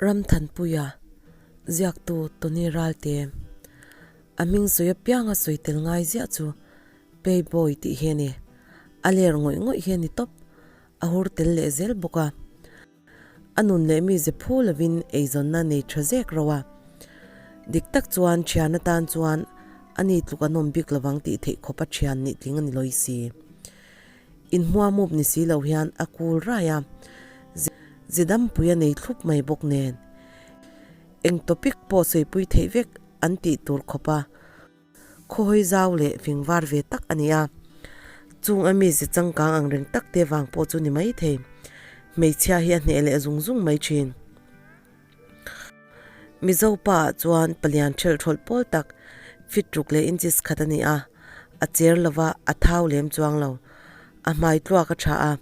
Ramthanpuia, ziaktu Tony Ralte, a hming sawi apianga sawi tel ngai ziah chu Playboy tih hi a ni. A ler ngawih ngawih hi a ni tawp, a hur tel leh zel bawk a. A nun leh mi ze phu lovin eizawnna nei tha zek ro a. Dik tak chuan thian atan chuan a ni tluk an awm bik lovang tih theih khawpa thian nih tling a ni lawi si. Inhmuamup ni si lo hian a kul rai a, Zidampui a nei thlup mai bawk nen. Eng topic pawh sawipui theih vek an tih tur khawp a, khawhawi zau leh fingvar ve tak a ni a. Chung a mi ze changkang ang reng tak te vang pawh chu ni mai thei. Hmeichhia hi a hneh leh zung zung mai thin. Mizo pa ah chuan palian ṭhelh ṭhawlh pawl tak fit ruk leh inches khat a ni a, a cher lova a thau lem chuang lo. A hmai tluak a ṭha a,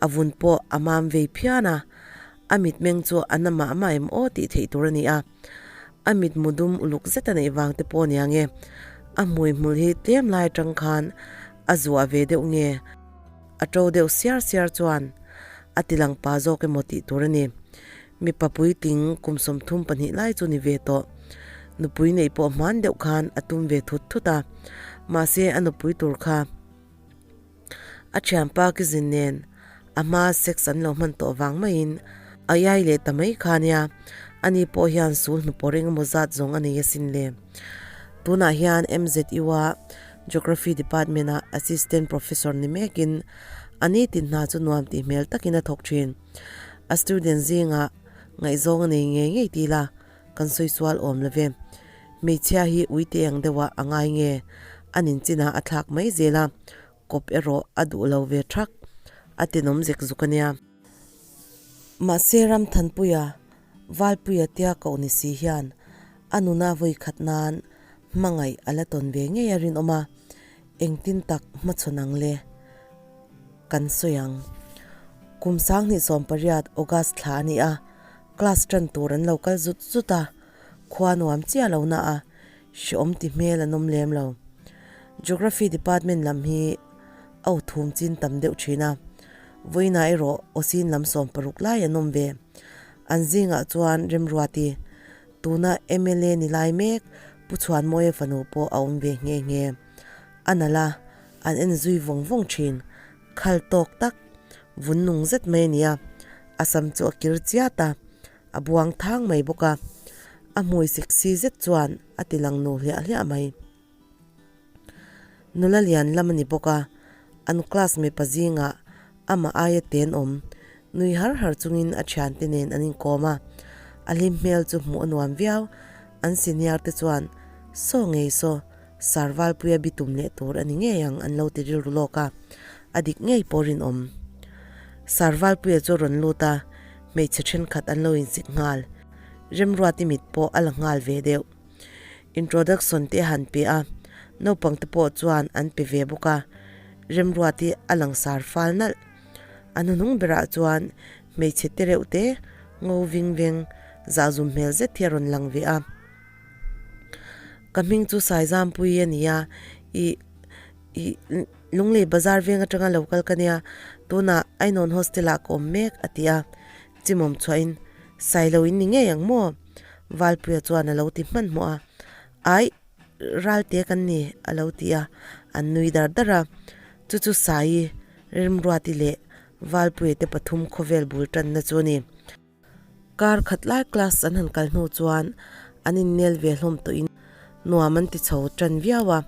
a vun pawh a mam vei phian a, a mitmeng chu a na mah mah em aw tih theih tur a ni a. A mitmu dum uluk zet a neih vang te pawh nia nge, a hmui hmul hi tlem lai aṭang khan a zuah ve deuh nge, a ṭo deuh siar siar chuan a ti lang pa zawk emaw tih tur a ni. Mipa puitling kum 32 lai chu ni ve tawh. Nupui neih pawh hman deuh khan a tum ve thut thut a, mahse a nupui tur kha a thianpa kizin nen a hma sex an lo hman tawh vang maiin a iai leh ta mai kha nia, ani pawh hian sul hnupawr engemaw zat zawng a nei asin le. Tunah hian MZU-a Geography Department-a Assistant Professor ni mekin a nitin hna chu nuam tih hmel takin a thawk thin. A student zingah ngaihzawng a nei ngei ngei ti la, kan sawi sual awm lo ve. Hmeichhia hi uite ang deuhah a ngai nge, a ninchinah a thlak mai zel a, kawp erawh a duh lo ve thak, a tenawm zek zuk a nia. Mahse Ramthanpuia, Valpuia tia koh ni si hian a nuna vawi khat nan hmangaih a la tawn ve ngei a rinawm a, engtin tak hmachhawn ang le? Kan sawi ang. Kum 2018 August thla a ni a, class tan tur an lo kal zut zut a, khua nuam chiah lo na a, hreawm ti hmel an awm lem lo. Geography department lam hi a aw thum chin tam deuh thin a, vawiinah erawh awsin lam 60 lai an awm ve. An zingah chuan Remruati, tuna mla ni lai mek Pu Chhuanmawia fanu pawh a awm ve nghe nghe. A nalh a, an en zui vawng vawng thin. Khal tawk tak, vun nung zet mai a ni a, a sam chu a kir chiat a, a buang thang mai bawk a. A hmui sexy zet chuan a ti lang nu hliah hliah mai. Nula lian lam a ni bawk a, an class mipa zingah amah aia tenawm, nui har har chungin a thiante nen an inkawm a. A hlim hmel chu hmuh a nuam viau, an senior te chuan, Saw ngei saw, Sarvalpuia bitum leh tur a ni ngei ang an lo ti rilru lawk a, a dik ngei pawh rinawm. Sarvalpuia chu a rawn lut a, hmeichhe thenkhat an lo insik nghal. Remruati mit pawh a la nghal ve deuh. Introduction te a han pe a, naupang te pawh chuan an pe ve bawk a, Remruati a langsar fal nalh. A hnuhnung berah chuan hmeichhe te reuh te ngo ving veng zahzum hmel zet hi a rawn lang ve a. Ka hming chu Saizampui a ni a, i i Lunglei bazar veng atanga lo kal ka nia, tunah Ainawn hostel ah ka awm mek a ti a, chimawm chhuahin Sailo in ni ngei ang maw? Valpuia chuan a lo ti hmanhmawh a, Aih, Ralte kan ni a lo ti a, an nui dar dar a, chu chu Saii, Remruati leh Valpuia te pathum khawvel bul tanna chu a ni. Kar khat lai class an han kal hnu chuan an innel ve hlawm tawhin nuam an ti chho tan viau a.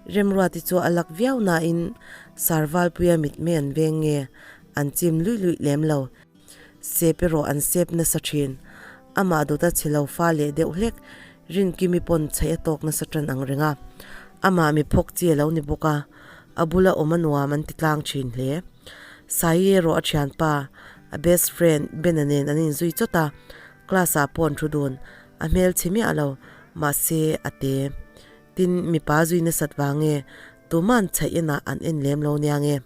Remruati chu a lak viau nain Sarvalpuia mitmei an veng nge an chim luih luih lem lo. Sep erawh an sep nasa thin. Amah dawta chhe lo fa leh deuh hlek Rinkimi pawn chhaih a tawk nasa tan ang reng a. Amah mi phawk chi a lo ni bawk a, a bula awm a nuam an ti tlang thin hle. Saii erawh a thianpa A best friend Bena nen an inzui chawt a, class ah pawh an thu dun. A hmel chhe miah lo, mahse a te. Tin, mipa zui nasat vang nge, tuman chhaih enah an en lem lo nia nge.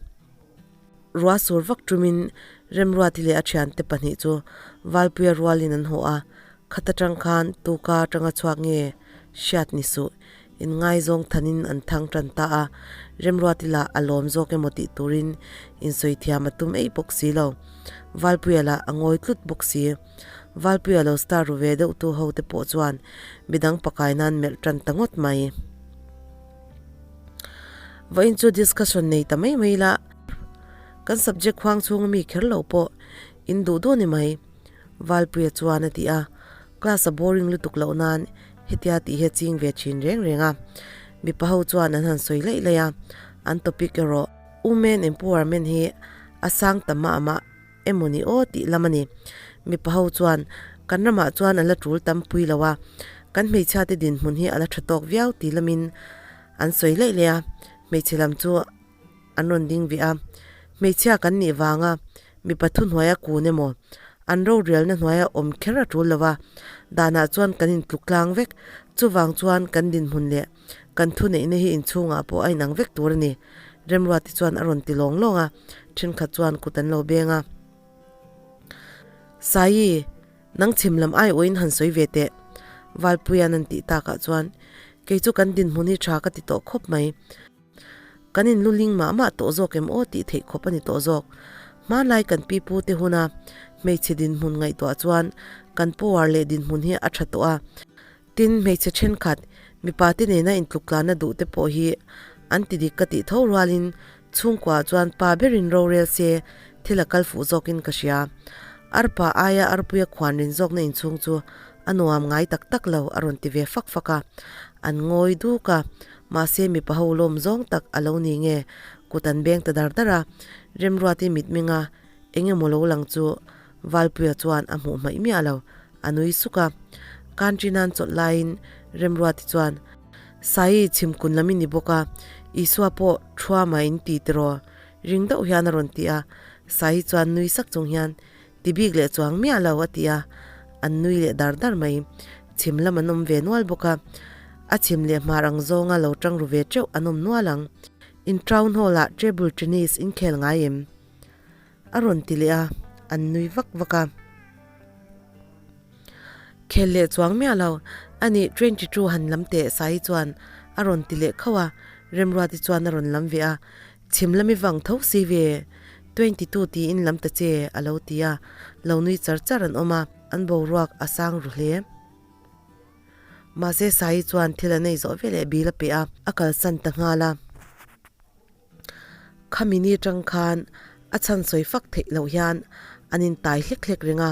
Ruah sur vak tumin Remruati leh a thiante pahnih chu Valpuia rualin an haw a, khat atang khan tuka atanga chhuak nge hriat ni suh. Inngaizawng thanin an thang tan ta a, Remruati lah a lawm zawk emaw tih turin insawi thiam a tum eih bawk si lo. Valpuia lah a ngawi tlut bawk si. Valpuia lo star ru ve deuh tu ho te pawh chuan midang pakai nan melh tan ta ngawt mai. Vawiin chu discussion nei ta mai mai la, kan subject huang chhunga mi kher lo pawh in duh duh ni mai, Valpuia chuan a ti a, class a boring lutuk loh nan hetia tih hi a ching ve thin reng reng a. Mipa ho chuan an han sawi laih laih a, an topic erawh Women Empowerment hi a sang ta mah mah emaw ni aw tih lam a ni. Mipa ho chuan kan ramah chuan a la tul tam pui lo a, kan hmeichhia te dinhmun hi a la tha tawk viau tih lamin an sawi laih laih a, hmeichhe lam chu an rawn ding ve a. Hmeichhia kan nih vanga mipa thuhnuaia kun emaw an rorialna hnuaia awm kher a tul lo a, danah chuan kan intluk tlang vek, chuvang chuan kan dinhmun leh kan thuneihna hi inchhungah pawh a inang vek tur a ni. Remruati chuan a rawn ti lawng lawng a, thenkhat chuan kut an lo beng a. Saii, nang chhim lam aiawhin han sawi ve teh. Valpuia'n an tih takah chuan, Kei chu kan dinhmun hi tha ka ti tawh khawp mai. Kan inluling mah mah tawh zawk em aw tih theih khawp a ni tawh zawk. Hmanlai kan pi pu te huna hmeichhe dinhmun ngaihtuah chuan kan power leh dinhmun hi a tha tawh a. Tin, hmeichhe thenkhat, mipa te nena intluktlana duh te pawh hi an ti dik ka tih tho rualin chhungkuaah chuan pa berin rorel se thil a kal fuh zawkin ka hria. Arpa aia arpuia khuan rin zawkna inchhung chu a nuam ngai tak tak lo a rawn ti ve fak fak a. An ngawi duk a, mahse mipa ho lawm zawng tak a lo ni nge kut an beng ta dar dar a, Remruati mitmenga eng emaw lo lang chu Valpuia chuan a hmuh hmaih miah lo, a nui suk a. Kanchina'n chawlh laiin Remruati chuan, Saii chhimkun lam i ni bawk a, Isua pawh Thuama in ti tiraw? Ring deuh hian a rawn ti a. Saii chuan nui sak chung hian, Ti bik leh chuang miah lo, a ti a. An nui leh dar dar mai. Chhim lam an awm ve nual bawk a, a chhim leh hmar ang zawnga lo tang ru ve teuh an awm nual ang. In town hall-ah table tennis in khel ngai em? A rawn ti leh a, an nui vak vak a. Khel leh chuang miah lo, a nih 22 han lam teh Saii chuan a rawn ti leh khauh a, Remruati chuan a rawn lam ve a, Chhim lami vang tho si ve, 22 tiin lam ta che a lo ti a, lo nui char char an awm a, an boruak a sang ru hle. Mahse Saii chuan thil a nei zawh veleh bil a pe a, a kalsan ta nghal a. Khami ni atang khan a chhan sawi fak theih loh hian an intai hlek hlek reng a,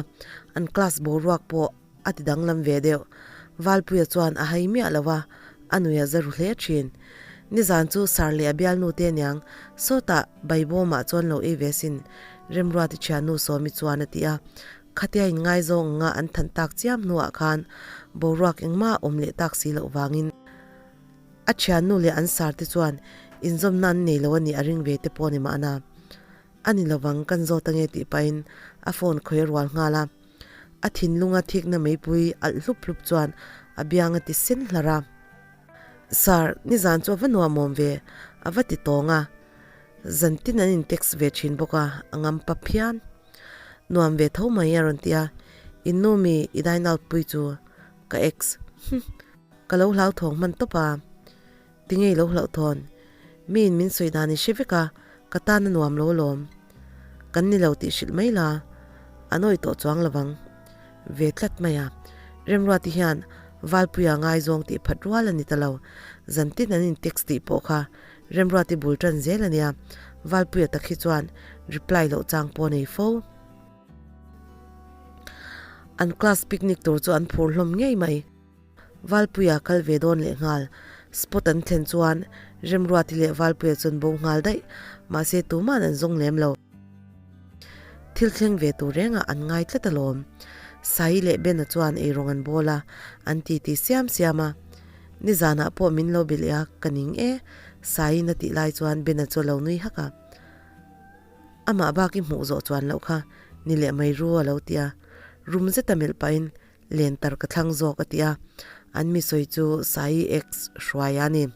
an class boruak pawh a ti danglam ve deuh. Valpuia chuan a hai miah lo a, a nui a za ru hle thin. Nizan chu Sir leh a bialnu te aniang, sawtah Baibawmah chuan lo ei ve sin, Remruati thiannu Sawmi chuan a ti a. Khatia inngaizawng anga an than tak chiam hnuah khan boruak engmah a awm leh tak si loh vangin, A thiannu leh an sar te chuan inzawmna an nei lo a nih a ring ve te pawh a ni mahna. A ni lovang kan zawt ange tih pahin a phone khawi a rual nghal a. A thinlunga thikna meipui alh hlup hlup chuan a biang a ti sen hlar a. Sir, nizan chu a va nuamawm ve, a va ti tawng a. Zantin an in text ve thin bawk a, a ngam pa phian. Nuam ve tho mai a rawn ti a, In nu mi i dine out pui chu ka ex. Humm. Ka lo hlauthawng hman tawp a, tinge i lo hlauhthawn? Miin min sawi dan i hre vek a, ka tan a nuam lo alawm. Kan ni lo tih hrilh mai la, a nawi tawh chuang lo vang. Ve tlat mai a, Remruati hian Valpuia ngaizawng tih phat rual a ni ta lo. Zantin an in text tih pawh kha Remruati bul tan zel a nia, Valpuia tak hi chuan reply loh chang pawh a nei fo. An class picnic tur chu an phur hlawm ngei mai. Valpuia kal ve dawn leh nghal. Spot an thlen chuan Remruati leh Valpuia chuan bo nghal daih, mahse tuman an zawng lem lo. Thil thleng ve tur rengah an ngai tlat alawm. Saii leh Bena chuan eirawng an bawl a, an titi siam siam a. Nizanah pawh min lo be leh a, ka ning e, Saii'n a tih lai chuan Bena chu a lo nui hak a. Amah bak i hmuh zawh chuan loh kha ni leh mai ru a lo ti a. Rum zeta melh pahin Lentar ka thlang zawk a ti a, an mi sawi chu Saii ex hruai a ni.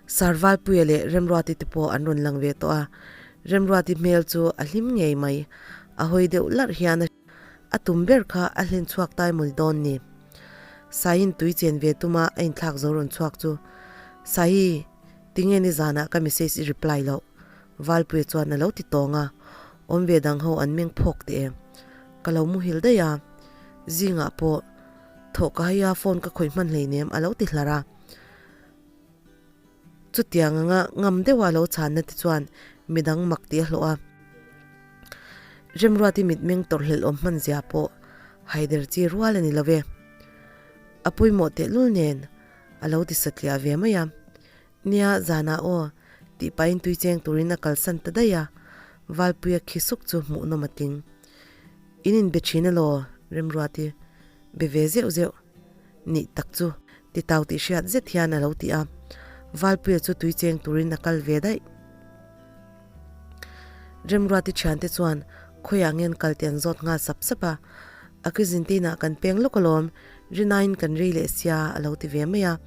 Sarvalpuia leh Remruati te pawh an rawn lang ve tawh a, Remruati hmel chu a hlim ngei mai, a hawi deuh larh hian a tum ber kha a hlen chhuak tai mawni dawn ni. Saiin tui chen ve tuma a inthlak zo rawn chhuak chu, Saii, tinge nizanah ka message i reply loh? Valpuia chuan a lo ti tawng a, awm ve dang ho an meng phawk teh e. Ka lo muhil daih a, zingah pawh thawh ka hai a phone ka khawih hman hleinem a lo ti hlar a. Chutiang anga ngam deuha a lo chhanna te chuan midang mak tih a hlawh a. Remruati mitmeng tawrhhlelh awm hman zia pawh haider chi rual a ni lo ve. A pawimawh tehlul nen a lo ti satliah ve mai a. Nia, zanah aw, tih pahin tui cheng turin a kalsan ta daih a, Valpuia khi suk chu hmuhnawm a tling. In inbe thin alaw, Remruati be ve zeuh zeuh nih tak chu ti tau tih hriat zet hian a lo ti a, Valpuia chu tui cheng turin a kal ve daih. Remruati thiante chuan khawiah nge an kal tih an zawt nghal sap sap a, A cuisine te inah kan peng lawk alawm, rinaiin kan rei leh sia a lo ti ve mai a,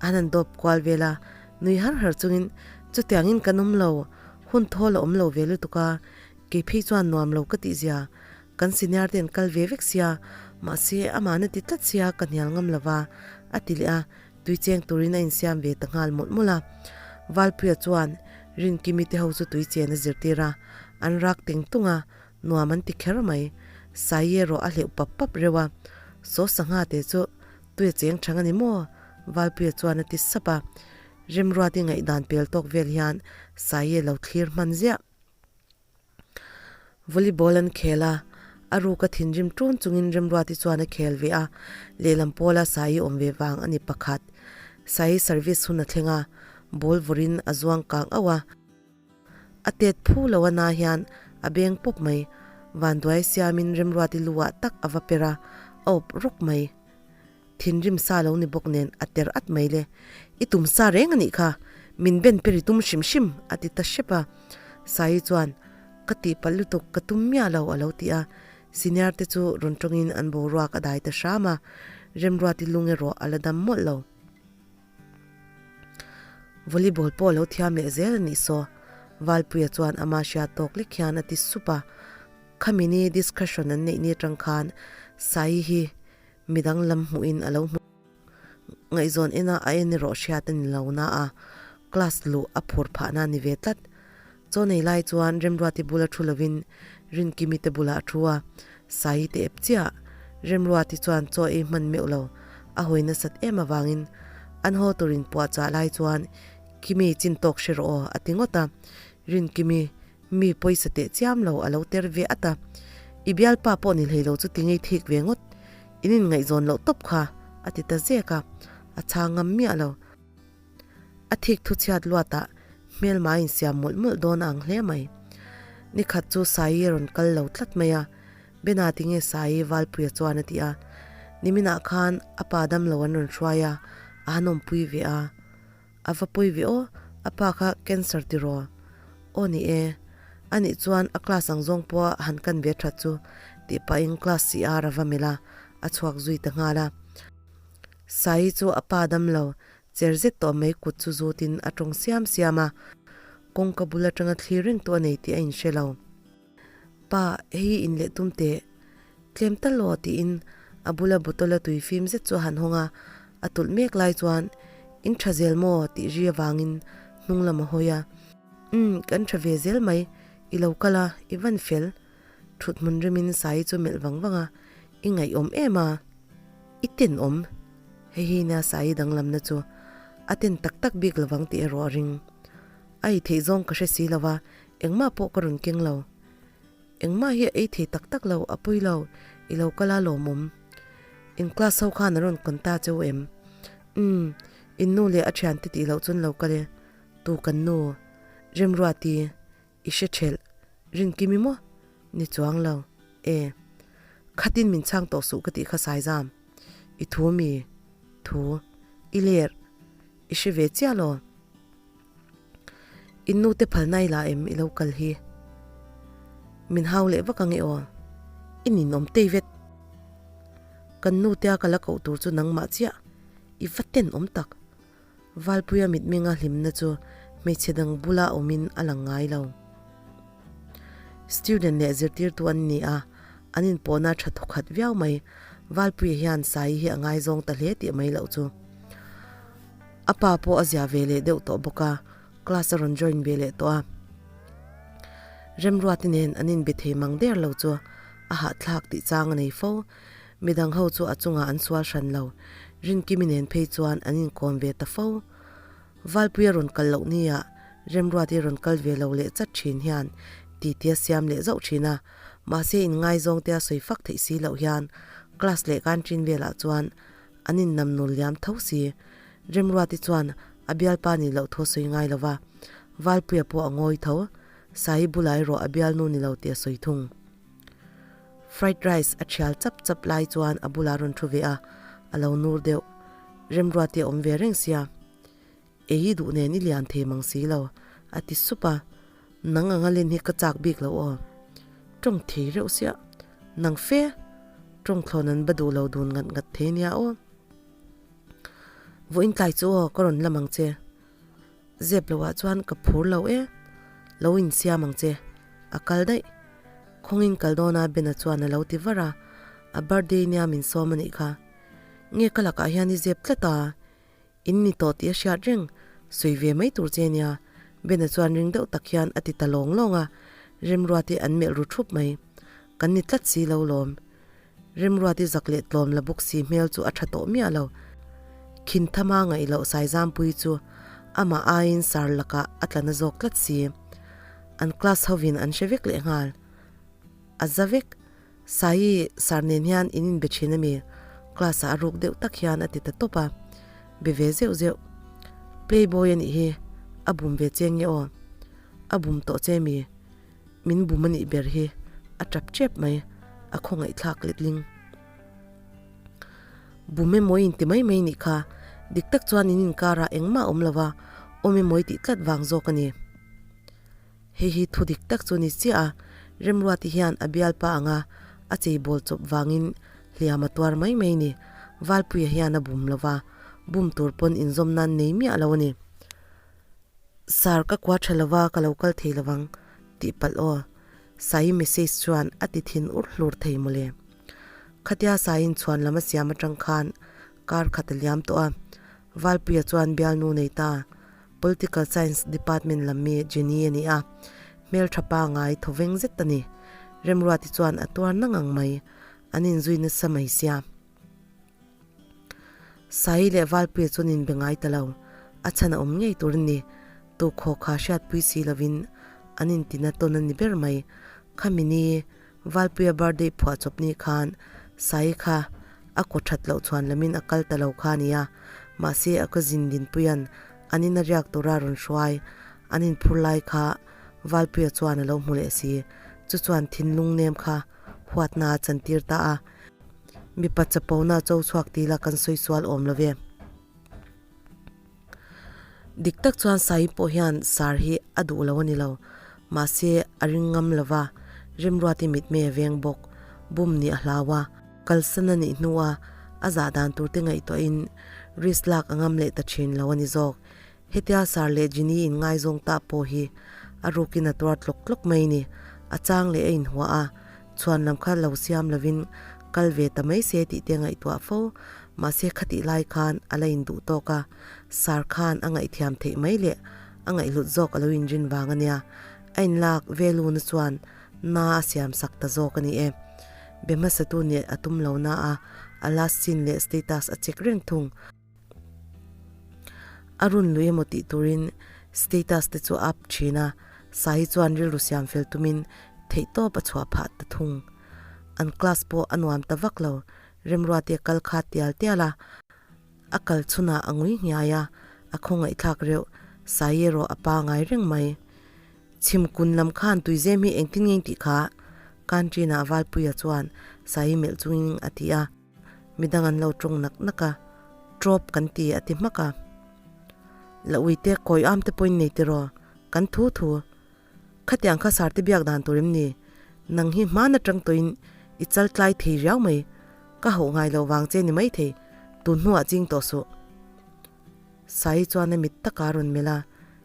an han dawp kual vel a, nui har har chungin chutiangin kan awm lo, hun thawl a awm lo ve lutuk a, kei phei chuan nuam lo ka tih zia, kan senior te an kal ve vek sia, mahse amahna ti tlat sia ka hnial ngam lo va, a ti leh a, Tui cheng turin a insiam ve ta nghal mawlh mawlh a. Valpuia chuan Rinkimi te ho chu tui chen a zirtir a, an rak teng tung a, nuam an ti kher mai. Sai erawh a hleuh pap pap reuh a, Saw sangha te chu tui a cheng thang a ni maw? Valpuia chuan a ti sap a. Remruati ngaihdan pel tawk vel hian Sai lo thlir hman ziah. Volleyball an khel a, a ruka thinrim ṭun chungin Remruati chuan a khel ve a, lehlam pawla Saii awm ve vang a ni pakhat. Saii service hun a thleng a, ball vawrin a zuang kang auh a, a tet phu lo a na hian a beng pawp mai. Vanduai siamin Remruati lu ah tak a va per a, a awp rawk mai. Thinrim sa lo ni bawk nen a ter at mai le. I tum sa reng a nih kha, min ben per i tum hrim hrim, a ti ta hrep a. Saii chuan, Ka tihpalh lutuk, ka tum miah lo, a lo ti a. Senior te chu rawn tawngin an boruak a dai ta hram a, Remruati lung erawh a la dam mawlh lo. Volleyball pawh a lo thiam leh zel a nih saw, Valpuia chuan ama hriat tawk lek hian a ti sup a. Khami ni discussion an neih ni atang khan Saii hi Midang lam hmuhin a lo hmu. Ngaihzawn ena a en erawh hriat a ni lo na a, class luh a phur phahna a ni ve tlat. Chaw nei lai chuan Remruati bula thu lovin Rinkimi te bulah a thu a, Saii te ep chiah. Remruati chuan chaw ei hman meuh lo, a hawi nasat em avangin an haw turin puahchah lai chuan Kimi chin tawk hre rawh aw a ti ngawt a, Rinkimi Mi pawisa teh chiam lo a lo ter ve at a, I bialpa pawh ni hlei lo chu ti ngei thik ve ngawt, in inngaihzawn loh tawp kha, a ti ta zek a, a chhang ngam miah lo. A thik thu chhiat luatah hmelma a insiam mawlh mawlh dawn a ang hle mai. Nikhat chu Saii a rawn kal lo tlat mai a, Bena tinge Saii Valpuia chuan a ti a, niminah khan a pa damlo an rawn hruai a, a han awmpui ve a. A va pawi ve aw, a pa kha cancer tiraw? Aw ni e, a nih chuan a class ang zawng pawha han kan ve that chu tih pahin class CR a va melh a, a chhuak zui ta nghal a. Saii chu a pa dam lo, cher zet tawh mai kut chu zutin a tawng siam siam a, kawngka bul atanga thlir reng tu a nei tih a inhre lo. Pa, hei hi in leh tum teh. Tlem tal aw tiin a bula bottle a tui fim zet chu a han hawng a, a tulh mek lai chuan In tha zel maw? tih ri avangin hnung lam a hawi a. Umm, kan tha ve zel mai, i lo kal a, i van fel. Thut hmun rimin Saii chu melh vang vang a, I ngaihawm em a? I tenawm? Hei hi nia Saii danglamna chu a ten tak tak bik lovang tih erawh a ring. A ei theih zawng ka hre si lo va, Engmah pawh ka rawn keng lo. Engmah hi a ei thei tak tak lo, a pawi lo, i lo kal a lawmawm. In class ho khan an rawn kawn ta cheu em? Umm, in nu leh a thiante tih loh chuan lo kal e. Tu kan nu? Remruati, i hre thelh. Rinkimi maw? Ni chuang lo. E. Khatin min chhang tawh suh ka tih kha Saizam. I thu mi? Thu. I ler. I hre ve chiah lo. In nu te phal nai la em i lo kal hi. Min hau leh vak ange aw. I ninawm tei vet. Kan nu tea ka la koh tur chu nangmah chiah. I va ten awm tak. Valpuia mitmenga hlimna chu hmeichhe dang bula awmin a lang ngai lo. Student leh zirtirtu an ni a, an inpawhna tha thawkhat viau mai. Valpuia hian Saii hi a ngaizawng ta hle tih mai loh chu. A pa pawh a zia ve leh deuh tawh bawk a, class a rawn join ve leh tawh a. Remruati nen an inbe thei mang der lo chu A hahthlak tih chang a nei fo. Midang ho chu a chungah an sual hran lo. Rinkimi nen phei chuan an inkawm ve ta fo. Valpuia rawn kal loh nia Remruati rawn kal ve lo leh chat thin hian titi a siam leh zauh thin a. Mahse inngaizawng te a sawi fak theih si loh hian class leh canteen velah chuan an innam nul liam tho si. Remruati chuan a bialpa nih loh thu a sawi ngai lo va, Valpuia pawh a ngawi tho. Sahi bulah erawh a bialnu ni lo tih a sawi thung. Fried rice a thial chap chap lai chuan a bulah a rawn thu ve a, a lo nur deuh. Remruati a awm ve reng sia. Ei i duh nen i lian thei mang si lo, a ti sup a. Nang anga len hi ka chak bik lo aw. Tawng thei reuh sia. Nang fe. Tawng thlawn an ba duh lo dun ngat ngat thei nia aw. Vawiin tlai chu aw ka rawn lam ang che. Zep lo ah chuan ka phur lo e. Lo insiam ang che. A kal daih. Khawngin kal dawn a Bena chuan a lo ti var a. A birthday nia min sawm a nih kha. Nge ka lakah hian i zep tlat a. In ni tawh tih a hriat reng, sawi ve mai tur che nia. Bena chuan ring deuh tak hian a ti ta lawng lawng a, Remruati an melh ru thup mai. Kan ni tlat si lo lawm. Remruati zak leh tlawm la bawk si hmel chu a tha tawh miah lo. Khin thama ngaih loh Saizampui chu amah aiin sar lakah a tla na zawk tlat si. An class hovin an hre vek leh nghal. A za vek. Saii, sar nen hian in inbe thin a mi? Class ah a ruk deuh tak hian a ti ta tawp a, be ve zeuh zeuh. Playboy a nih hi, a bum ve che nge aw? A bum tawh che mi? Min bum a nih ber hi, a tap tep mai, a khawngaihthlak letling. Bum emaw in ti mai mai nih kha, dik tak chuan in inkarah engmah a awm lo va, awm emaw i tih tlat vang zawk a ni. Hei hi thu dik tak chu ni chiah a, Remruati hian a bialpa anga a cheibawl chawp vangin hliam a tuar mai mai ni. Valpuia hian a bum lo va, bum tur pawn inzawm nan nei miah lo a ni. Sir ka kua tha lova ka lo kal thei lovang tih palh aw, Sai message chuan a ti thin ur hlur thei mawle. Khatia Saiin chhuan lam a siam atang khan kar khat a liam tawh a, Valpuia chuan bialnu nei ta. Political Science Department lam mi Jenny a ni a, hmeltha pangai thawveng zet a ni. Remruati chuan a tuar na ngang mai, an inzui nasa mai sia. Sai leh Valpuia chuan inbe ngai ta lo, a chhan a awm ngei tur a ni. Tukhaw kha hriatpui si lovin an intina tawn a ni ber mai. Khami ni Valpuia birthday phuah chawp ni khan Sai kha a kaw that loh chhuan lamin a kal ta lo kha a ni a, mahse a cousin Dinpuia'n an ina riak tura rawn hruai an inphur lai kha Valpuia chuan a lo hmu leh si. Chu chuan thinlung nem kha huatna a chantir ta a, mipa chapona cho chhuak ti la kan sawi sual awm lo ve. Dik tak chuan Sai pawh hian sar hi a duh lo a ni lo, mahse a ring ngam lo va, Remruati mitmei a veng bawk, bum nih a hlau a, kalsan a nih hnua a zah dan tur te ngaihtuahin risk lak a ngam leh ta thin lo a ni zawk. Hetia Sar leh Jenny in ngaizawng ta pawh hi a rukin a tuar tlawk tlawk mai ni, a chang leh a inhuah a, chhuan lam kha lo siam lovin kal ve ta mai se tih te ngaihtuah fo, Mahse khatih lai khan a la induh tawk a, Sar khan a ngaihthiam theih mai leh a ngaihhlut zawk a lo inrin vang a nia. A inlak veluna chuan na a siam sak ta zawk a ni e. Be hmasatu nih a tum lo na a, a last scene leh status a check reng thung. A run lui emaw tih turin status te chu a up thin a, Sahi chuan rilru siam fel tumin theihtawp a chhuah phah ta thung. An class pawh a nuam ta vak lo. Remruati a kal kha tial tial a, a kal chhunah a ngui nghiai a, a khawngaihthlak reuh, Sai erawh a pangai reng mai. Chhim kun lam khan tuizem hi engtin ngeng tih kha? Canteen-ah Valpuia chuan Sai melh chungin a ti a, midang an lo tawng nak nak a, Trawp kan ti a ti hmak a. La uite kawi am te pawhin nei tiraw? Kan thu thu. Khatiang kha sarte biak dan tur em ni? Nang hi hman atang tawhin i chal tlai thei riau mai. Ka hauh ngai loh vang che ni mai thei, tun hnuah ching tawh suh. Sai chuan a mit taka a rawn melh a,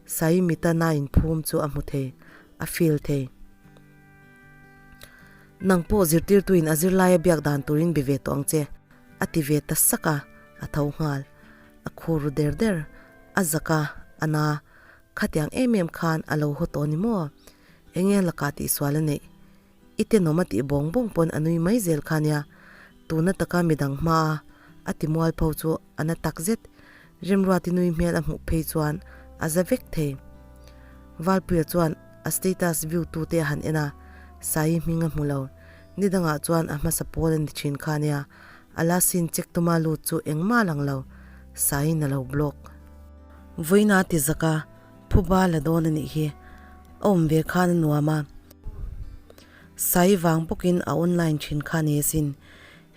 Sai mita na inphum chu a hmu thei, a feel thei. Nang pawh zirtirtuin a zirlaia biak dan turin be ve tawh ang che, a ti ve ta sak a, a tho nghal. A khur ru der der, a zak a, a na. Khatiang em em khan a lo haw tawh ni maw? Enge lakah tihsual a neih? I tenawm a tih bawng bawng pawn a nui mai zel kha nia. Tuna taka midang hmaa a ti mualpho chu a na tak zet. Remruati nui hmel a hmuh phei chuan a za vek thei. Valpuia chuan a status view tu te a han en a, Saii hming a hmu lo. Ni dangah chuan a hmasa pawl a ni thin kha nia, a la sin check tuma lut chu engmah lang lo, Saiin a lo block. Vawiina ti zak a, phuba la dawn a nih hi. A awm ve khan a nuam a. Sai vang bawkin a online thin kha ni asin.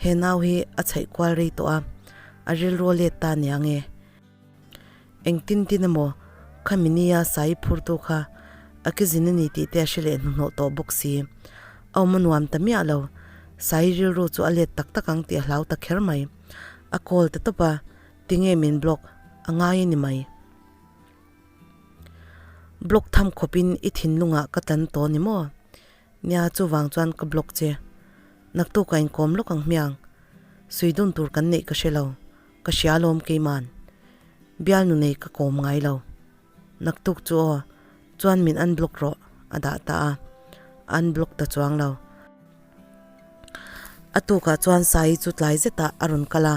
He nau hi a chhaih kual rei tawh a, a rilru a let ta nia nge. Engtin tin emaw khami nia Sai phurtu kha a ke zin a ni tih te a hre leh hnuhnawh tawh bawk si. A awm a nuam ta miah lo. Sai rilru chu a let tak tak ang tih a hlau ta kher mai. A call ta tawp a, tinge min block a ngai a ni mai. Block tham khawpin i thinlungah ka tlan tawh ni maw? Nia chuvang chuan ka block che. Naktuk a inkawm lawk ang hmiang. Sui dun tur kan neih ka hre lo. Ka hria alawm keiman. Bialnu nei ka kawm ngai lo. Naktuk chu aw, chuan min unblock rawh a dah ta a. A unblock ta chuang lo. A tukah chuan Saii chu tlai zetah a rawn kal a,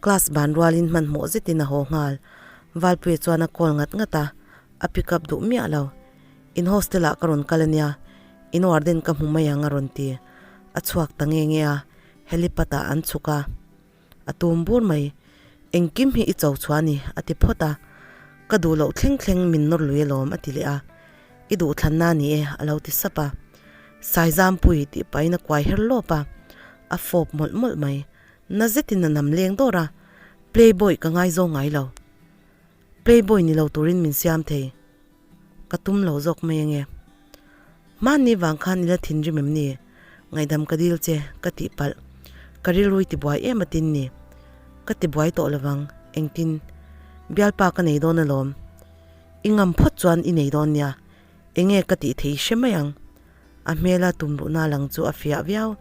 class ban rualin hmanhmawh zetin a haw nghal. Valpuia chuan a call ngat ngat a, a pick up duh miah lo. In hostel ah ka rawn kal ania, in warden ka hmu mai ang a rawn ti. A chhuak ta nge nge a, helipad ah an chhuk a. A tum bur mai. Engkim hi i cho chhuah a ni, a ti phawt a. Ka duh loh thleng thleng min nawr lui alawm, a ti leh a. I duh thlanna a ni e, a lo ti sap a. Saizampui tih pahin a kuai her lawp a. A fawp mawlh mawlh mai. Na zetin a nam leng dawr a. Playboy ka ngaizawng ngai lo. Playboy ni lo turin min siam thei. Ka tum lo zawk mai ange. Hmanni vang khan ila thinrim em ni? Ngaihdam ka dil che, ka tih palh. Ka rilru i tibuai em atin ni. Ka tibuai tawh lovang, engtin? Bialpa ka nei dawn alawm. I ngam phawt chuan i nei dawn nia. Enge ka tih thei hre mai ang. A hmela tumruhna lang chu a fiah viau.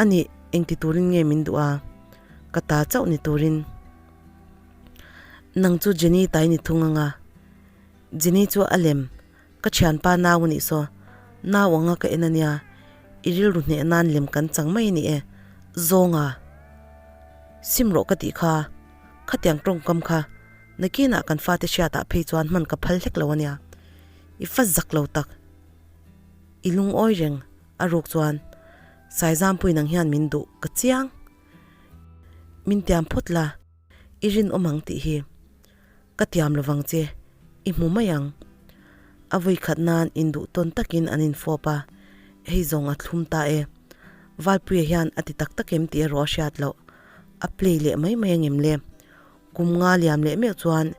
Anih, engti turin nge min duh a? Ka ta chauh ni turin. Nang chu Jenny tai ni thung anga. Jenny chu a lem. Ka thianpa nau a nih saw. Nau anga ka en ania. I rilru hneh nan lem kan chang mai a ni e. Zawnga. Sim rawh ka tih kha. Khatiang tawngkam kha. Nakinah kan fate hriatah phei chuan hman ka phal hlek lo ania. I fa zak lo tak. I lungawi reng a ruk chuan Saizampuii nang hian min duh ka chiang. Min tiam phawt la. I rinawm ang tih hi. Ka tiam lovang che, i hmu mai ang. A vui khat nan induh tawn takin an infawp a, hei zawng a thlum ta e. Valpuia hian a ti tak tak em tih erawh a hriat loh. A play leh mai mai angem le? Kum nga liam leh meuh chuan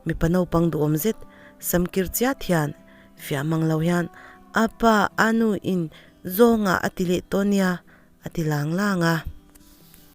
mipa naupang duhawm zet samkir chiat hian fiah mang lo hian Apa, Anu in zawngah a ti leh tawh nia a ti lang lang a.